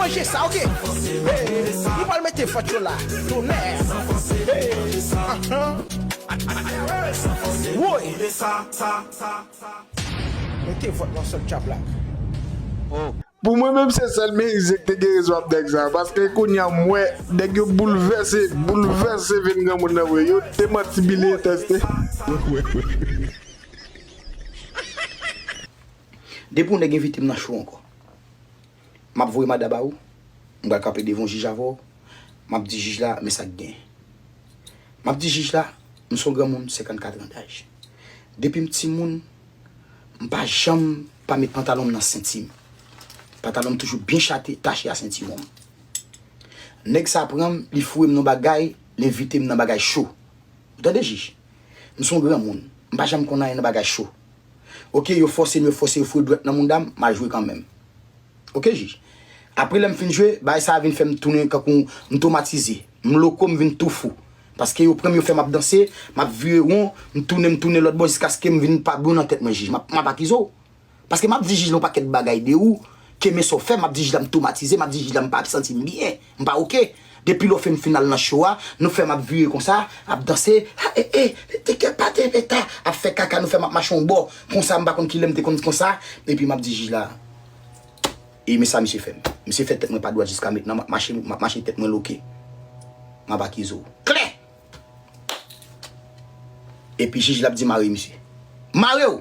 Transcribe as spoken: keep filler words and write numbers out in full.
Manje sa, oke. Hey, nou pral mete vant yo la. Tonè. Hey, anhan. Woy. Mete vant nan sèl tchap la. Pou mwen menm se sèl Meyis ki te gen rezon ap nèg sa. Paske kounye a m wè nèg yo boulvèse, boulvèse vin granmoun nan vre. Yo demantibile tèste. Depi yon nèg envite m nan show ankò, m ap voye manda ba ou, m pral kanpe devan yon jij avè w, m ap di jij la men sa k gen. M ap di jij la, m se yon granmoun senkannkat an daj. Depi m timoun, m pa janm pa met pantalon m nan senti m. Pantalon m toujou byen chate, tache a sentiwon m. Nèg sa pran m, li foure m nan bagay, li envite m nan bagay cho. Ou tande jij? M se yon granmoun, m pa janm konn anyen nan bagay cho. Oke, yo fòse m, yo fòse, yo foure dwèt nan mouda m, m al jwe kanmenm. Oke jij? Apre lè m fin jwe, bagay sa a vin fè m tounen kankou m twomatize. M loko, m vin tou fou. Paske yo pran m, yo fè m ap danse, m ap vire won, m tounen, m tounen lòt bò jiskaske m vin pa bon nan tèt mwen jij. M ap, m ap akize w. Paske m ap di jij la yon pakèt bagay de ou, ke men sa w fè, m ap di jij la m twomatize, m ap di jij la m pa ap santi m byen, m pa oke. Depi lè w fè m fin al nan show a, nou fè m ap vire konsa, ap danse, ha, e, e, te kè pa te peta, ap fè kaka, nou fè m ap mache yon bò, konsa m pa konn kilè m te konn konsa, epi m ap di jij la, e men sa misye fè m. Misye fè tèt mwen pa dwat jiska mentnan, m ap mache, m ap mache tèt mwen loke. M ap akize w. Klè! Epi jij la ap di mare misye. Mare w!